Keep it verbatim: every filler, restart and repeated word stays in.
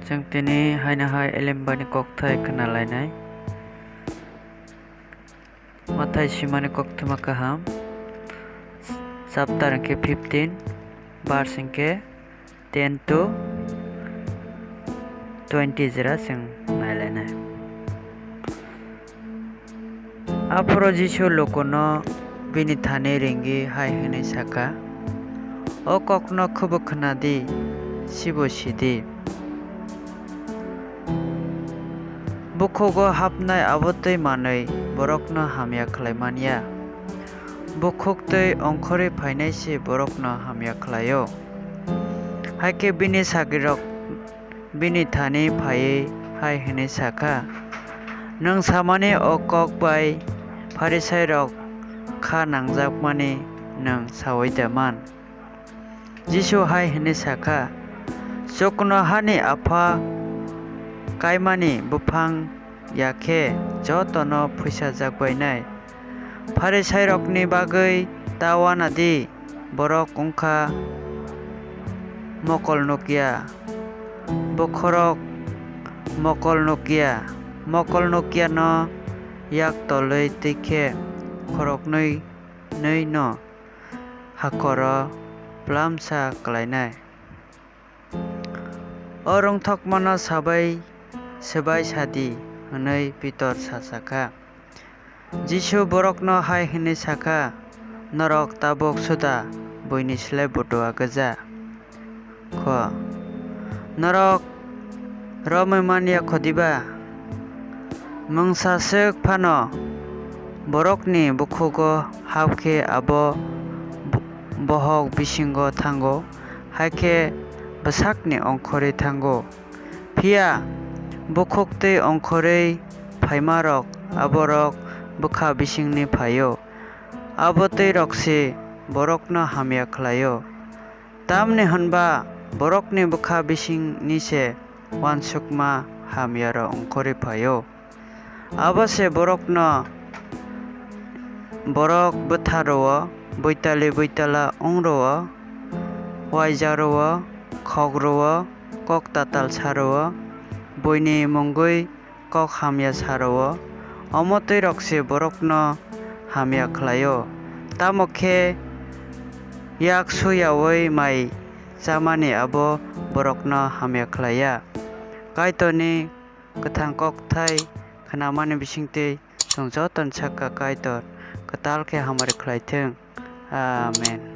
Chwng tini haino hai Elembani kokthai khna lainai. Mathai swimani koktwma kaham, chapter hwnkhe fifteen, verse hwnkhe ten to twenty jora chwng nailainai. Aphuru Jisu lukuno bini thani ringwi hai hwnwi sa kha, "O kokno khwbo khna di, sibo si di. Bukhugo hapnai abo twi manwi borokno hamya khlai man ya. Bukhuk twi ongkhorwi phainai se borokno hamya khlai-o." Hakhe bini sagrirok bini thani phaiwi hai hwnwi sa kha, "Nwng samani o kok bai Pharisairok kha nangjakmani nwng saui da man?" Jisu hai hwnwi sa kha, "Chuknohani Apha kaimani buphang ya khe jotono phuichajak bainai. Pharisairokni bagwi ta uana di, borok wng kha mokol nukya, bokhorok mokol nukya, mokol nukyano yak tolwi twi khe khoroknwi nwi no hakoro plamsa klainai. O rwngthokmano sabai swbai sa di," hwnwi Pitor sa sa kha. Jisu borokno hai hwnwi sa kha, "Norok tabuk suda buini slai butua gwja kho. Norok romwi man ya kho diba? Mungsa swk phano Borokni bukhugo hap khe abo bo-, bohok bisingo thango, hakhe bwsakni ongkhorwi thango. Phiya bukhuk twi ongkhorwi phaimarok aborok bwkha bisingni phai-o. Abo twi rok se borokno hamya khlai-o. Tamni hwn ba borokni bwkha bisingni se uansukma hamyarok ongkhorwi phai-o. Abo se borokno borok bwtha rw-o, buitali buitala wng rw-o, uaija rw-o, khok rw-o, kok tatal sa rw-o, buini mungwi kok hamya sa rw-o, omo twi rok se borokno hamya khlai-o. Tamo khe yak su yaui mai chamani abo borokno hamya khlai ya. Kaitorni kwthang kokthai khnamani bisingtwi chwng jotono sakha Kaitor kwtal khe hamari khlai thung. Amen.